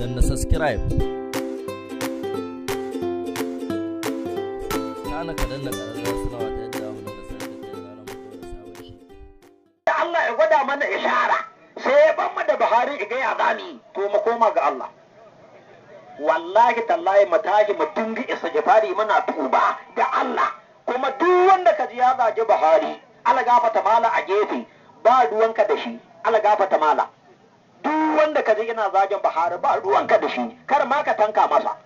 Danna subscribe. Kana ka danna ƙararrawar sanarwa ta yadda mu dinga sanar da kai da zarar mun ɗora sabon shiri. Da Allah ya gwada mana ishara sai ya ban mu da Buhari iga ya zami, to mu koma ga Allah. Wallahi tallahi mu tashi mu dinga istighfari muna tuba ga Allah. Kuma duk wanda ka ji ya zagi Buhari, Allah gafarta mala a gefe, ba ruwanka da shi, Allah gafarta mala. Duk wanda ka ji ina zagin Buhari ba ruwanka da shi, kar ma ka tanka masa.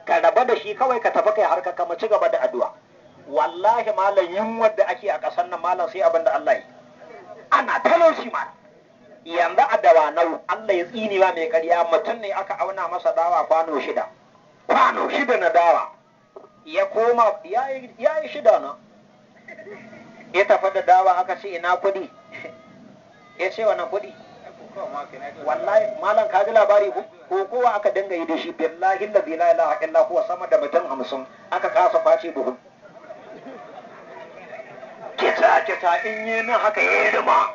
Ka raba da shi kawai ka tafi kai harka ka mu ci gaba da addu'a. Wallahi malam yunwar da ake a ƙasar nan malam sai abin da Allah yi. Ana talauci ma. Yanzu a Dawanau Allah ya tsinewa mai ƙarya, mutum ne aka auna masa dawa kwano 6. Kwano 6 na dawa. Ya koma ya yi 6 na. Ya tafi da dawa aka ce ina kuɗi. Ya ce wannan kuɗi. Wallahi malam ka ji labari ko kowa aka dinga yi da shi, billahi allazi la ilaha illa huwa, sama da mutum 50 aka kasa face buhu. Kita kita in yi nan haka ya yi rima.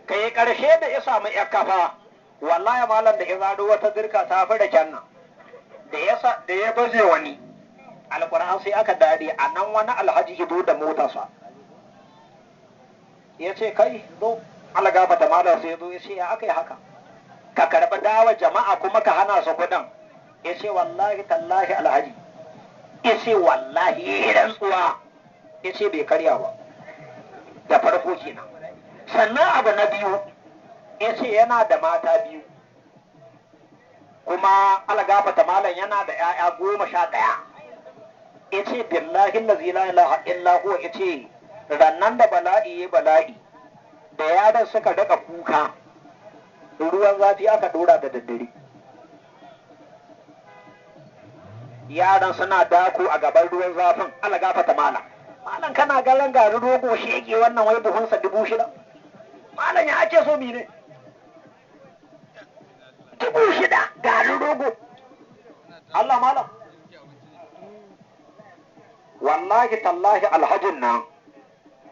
Kai karshe da ya samu yar kafa, wallahi malam da ya zaro wata zirka ta fi da kyanna. Da ya sa da ya baje wani alquran sai aka dare a nan wani alhaji ido da motarsa. Ya ce kai zo, Allah gafarta malam sai zo ya ce ya aka yi haka, ka karɓi dawa jama'a kuma ka hana su kuɗin. Ya ce wallahi tallahi alhaji, ya ce wallahi rantsuwa, ya ce bai karya ba da farko kenan. Sannan abu na biyu, ya ce yana da mata 2, kuma Allah gafarta malam yana da 'ya'ya 11. Ya ce billahi allazi la ilaha illa huwa, ya ce rannan da bala'i ya bala'i da yaran suka rika kuka, ruwan zafi aka dora da daddare. Yaran suna dako a gaban ruwan zafin, Allah gafarta malam. Malam kana galan garin rogo shege wannan wai buhunsa 6,000. Malam ya ake so mene? 6,000 garin rogo. Allah malam. Wallahi tallahi alhajin nan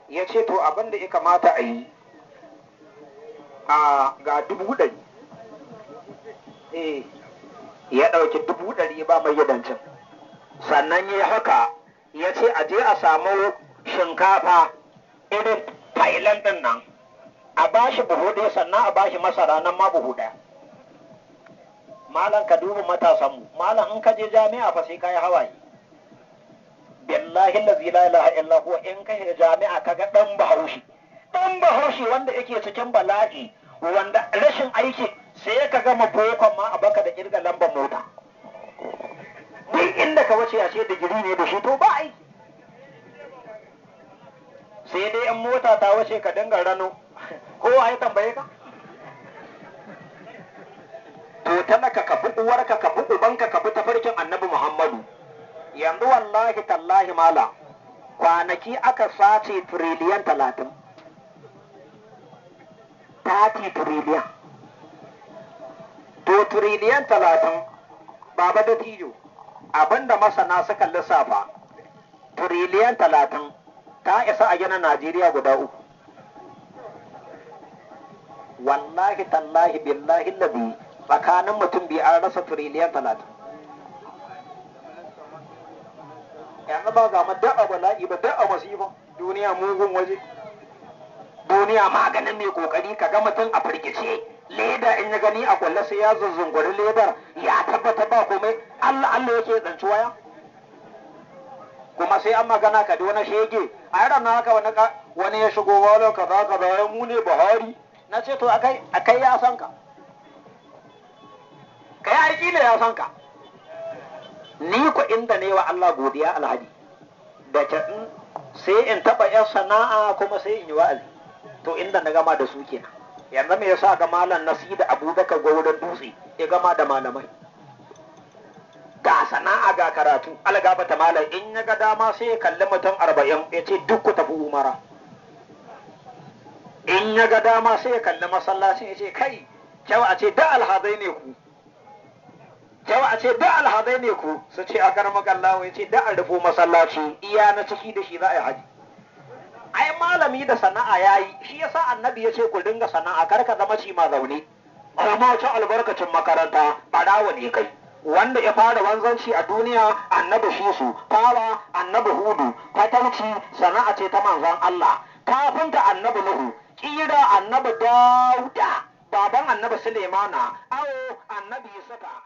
ya ce to abin da ya kamata a yi a ga 100,000. Ya ɗauki 100,000 ba mai yadancin. Sannan ya haka ya ce a je a samu shinkafa irin Thailand ɗin nan, a bashi buhu 1, sannan a bashi masara nan ma buhu 1. Malam ka duba matasanmu, malam in ka je jami'a fa sai ka yi hawaye. Billahi allazi la ilaha illa huwa, in ka shiga jami'a ka ga ɗan Bahaushe. Ɗan Bahaushe wanda yake cikin bala'i, wanda rashin aiki sai ka gama bokon ma a baka da kirga lambar mota. Duk inda ka wuce a ce digiri ne da shi, to ba aiki. Sai dai in mota ta wuce ka dinga rano, kowa ya tambaye ka. To talaka ka bi uwarka, ka bi ubanka, ka bi tafarkin Annabi Muhammadu. Yanzu wallahi tallahi mala, kwanaki aka sace tiriliyan 30. 30 tiriliyan. To tiriliyan 30, baba da tijo, abinda masana suka lissafa, tiriliyan 30 ta isa a gina Najeriya guda 3. Wallahi tallahi billahi lazi tsakanin mutum biyu an rasa tiriliyan 30. Yanzu ba ga da'a bala'i ba, da'a masifa, duniya mugun waje. Duniya maganin mai kokari, ka ga mutum a firgice, leda in ya gani a kwalla sai ya zuzzunguri ledar, ya tabbata ba komai, Allah Allah yake tsanci waya. Kuma sai an magana ka wani shege, a yaran na haka wani ya shigo wala kaza kaza ya mu ne Buhari. Na ce to akai ya san ka. Kai aiki ne ya san ka. Ni ko inda ne wa Allah godiya alhaji. Da ke sai in taba yar sana'a kuma sai in yi wa'azi. To inda na gama da su kenan. Yanzu me yasa ga malam Nasi da Abubakar Gwauron Dutse ya gama da malamai? Ga sana'a ga karatu, algabata malam in ya ga dama sai ya kalli mutum 40 ya ce duk ku tafi umara. In ya ga dama sai ya kalli masallacin ya ce kai, kyau a ce da alhazai ne ku. Kyau a ce da alhazai ne ku, su ce a karmakan lawo ya ce da an rufo masallaci iya na ciki da shi za a yi haji. Ai malami da sana'a ya yi, shi yasa annabi ya ce ku dinga sana'a, kar ka zama ci ma zaune. Amma ci albarkacin makaranta, barawo ne kai. Wanda ya fara wanzanci a duniya annabi Shisu, fara annabi Hudu, fatauci sana'a ce ta manzon Allah, kafinta annabi Nuhu, kira annabi Dauda, baban annabi Sulemana, awo annabi Yusufa.